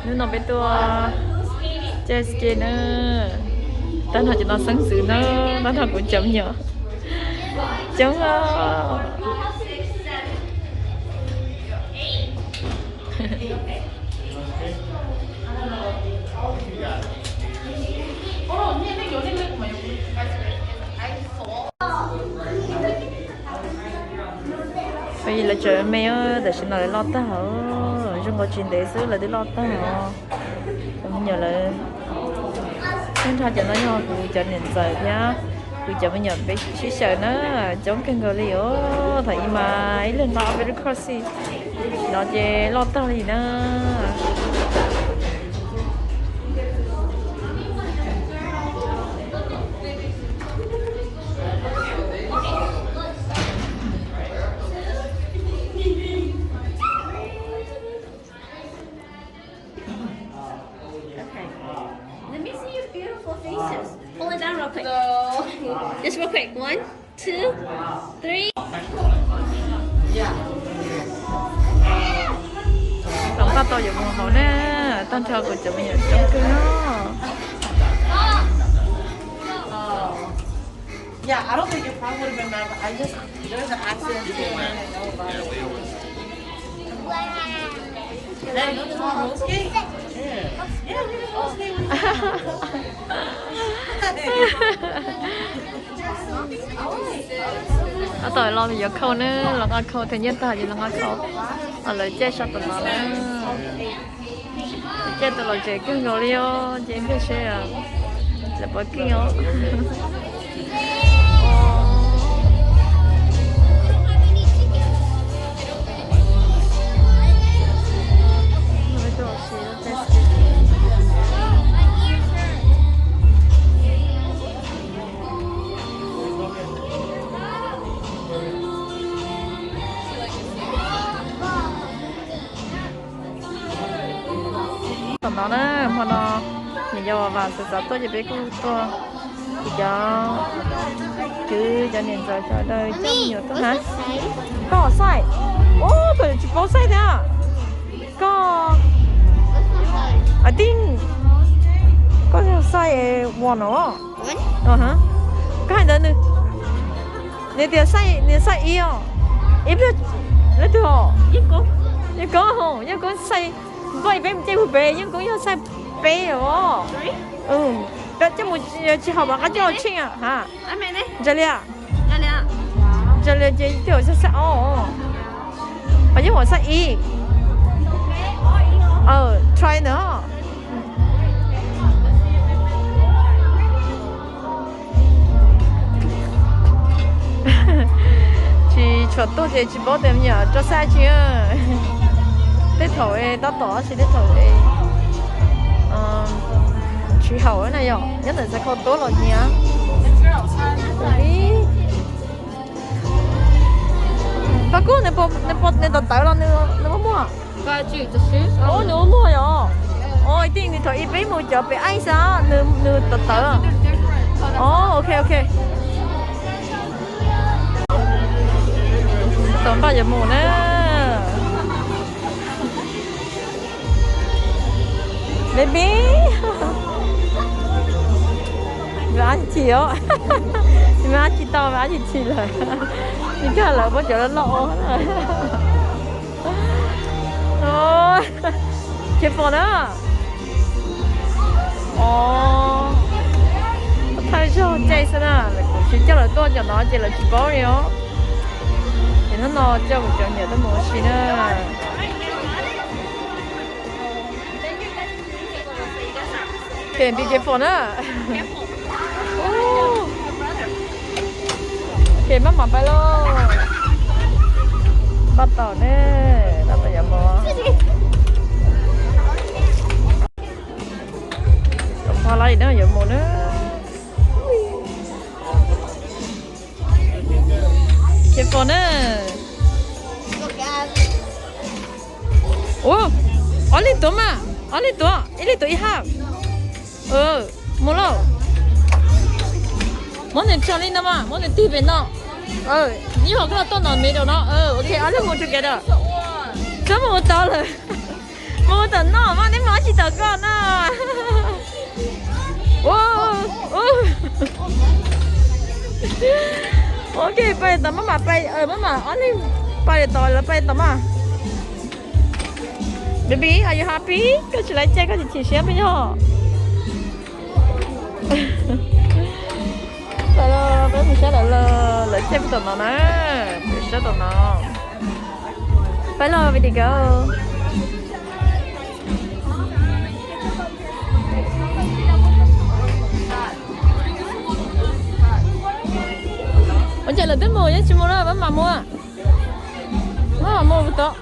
Hnub no peb tuaj jet ski na, tag nrho cov no xeeb ntxwv na, tag nrho kuv cov me nyuam coob os. Lawv tseem me, tam sim no lawv loj tag, zoo nkaus tsis ntev xwb lawv twb loj tag os. Cov me nyuam lawv, tag nrho cov no yog kuv cov niam ntxawm thiab kuv cov me nyuam peb sib xyaw na, coob kawg nkaus li os. Thaum ub mas ib leeg nqa peb lub car seat no ces loj tag li na. Okay. Let me see your beautiful faces. Pull it down real quick. Just real quick. One, two, three. Los nqa tau yuav mus hauv na, tag nrho kuv cov me nyuam coob kawg no. Yeah, I don't think it probably would have been bad, but I just, there's an accident too, and I didn't know about it. Hey, no, there's no roller skate? Yeah. Yeah, we can roller skate. Tab tom los yuav khau na, los nqa khau, them nyiaj tag ces los nqa khau. Lawv caij sab tom no na. Caij tus los tsev kawg nkaus li os, ces ntej seb lawv puas keej os. Tom no na, hmo no niam yau Vam xav xav tuaj ces peb kuj tuaj. Kuv cov kwv cov niam ntxawm sawv daws coj me nyuam tuaj na. Koj xaij, ub, koj yuav tsis paub xaij thiab. Koj, I think koj yog xaij one os. Koj hais ntawd nws, nws tias xaij, nws xaij ib os. Ib pliag leej twg os? Yeej Koob, Yeej Koob xaij, koj peb mus caij mus pem, Yeej Koob yog xaij peb os. Coj mus tsis haum mas qab coj tsheej ha. Ntsa lias, ntsa lias ces twb xaij ob os. Yeej Koob xaij ib. Try na. Tsis tshua tuaj ces tsis paub tias me nyuam rau xaij tsi. Tej thaum tab tom tab sis tej thaum tsis haum na yom, nyob ntawm Xaiv Khau tuaj los nyiam. Paj Kub, nws tawv tawv los nws muaj muag? Nws muaj muag yom. Ib tij nws thaum ib peb mus cov pem aib xwb, nws tawv tawv. Ok, ok. Tau npaj yuav mus na. Baby, nws ab tsis chim os. Nws ab tsis tau, nws ab tsis chim lawm. Nws kawg lawv muab cov loj loj. Careful na. Thawj zaug caij xwb na, kuv tsis coj lawv tuaj cov no ces lawv tsis paub li os. Ces hnub no coj kuv cov niam tuaj mus ua si na. Be careful na. Ok, maj mam pais lauj. Paj tau ne, paj tau yuav mus. Tom pog lawv no yuav mus na. Careful na. Ua, ob leeg tuav mas, ob leeg tuav, ib leeg tuav ib hab. Mus lauj. Muab nws tso li no mas, muab nws tig pem no. Ib hom koj los tuaj no middle no. Ok, ob leeg mus together. Txhob mus ua tau lawm. Mus ua tom no mas, neb mus. Tab sis tom koj no. Ok, pais tom maj mam, pais maj mam ob neeg pais tom, lawv pais tom mas. Baby, are you happy? Koj tsis laiv caj koj tsis chim siab peb yog. Pais los peb mus saib lawv, lawv caj peb tom no na, peb saib tom no. Pais los video. Ua cas lawv twb mus yeej tsis mus na, peb mam mus. Peb mam mus tod.